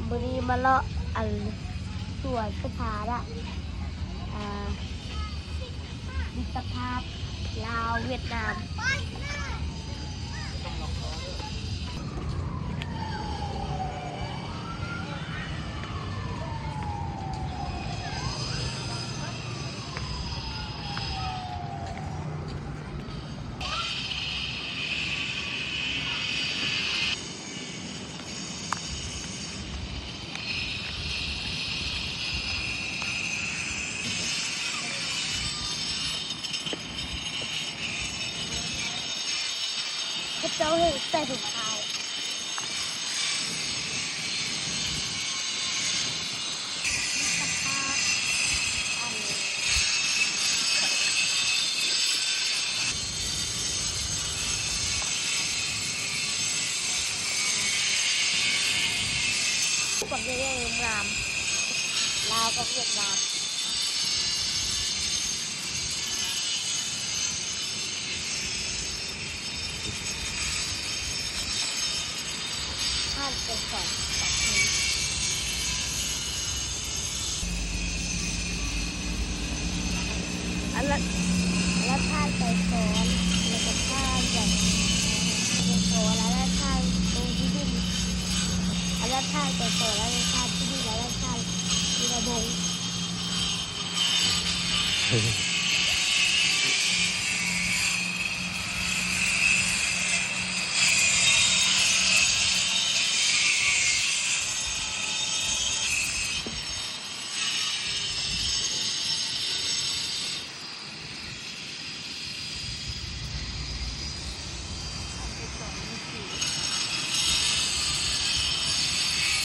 ມື້ນີ້ມາເລາະອັນສວນສາທາລະນະ ອາ ມິດຕະພາບລາວຫວຽດນາມ. ເຂົາເຈົ້າເຮັດໃສ່ຖົງຂາວ. ກັບເວຍດນາມ ລາວກັບຫວຽດນາມ. ທ່ານໄກສອນ ອັນລະ ອັນລະທ່ານໄກສອນ ແລ້ວກໍທ່ານ ໄກສອນ ແລ້ວທ່ານ ໂຕທີ່ດິນ ອັນລະທ່ານໄກສອນ ແລ້ວທ່ານທີ່ດິນ ແລ້ວທ່ານ ທີລະວົງ.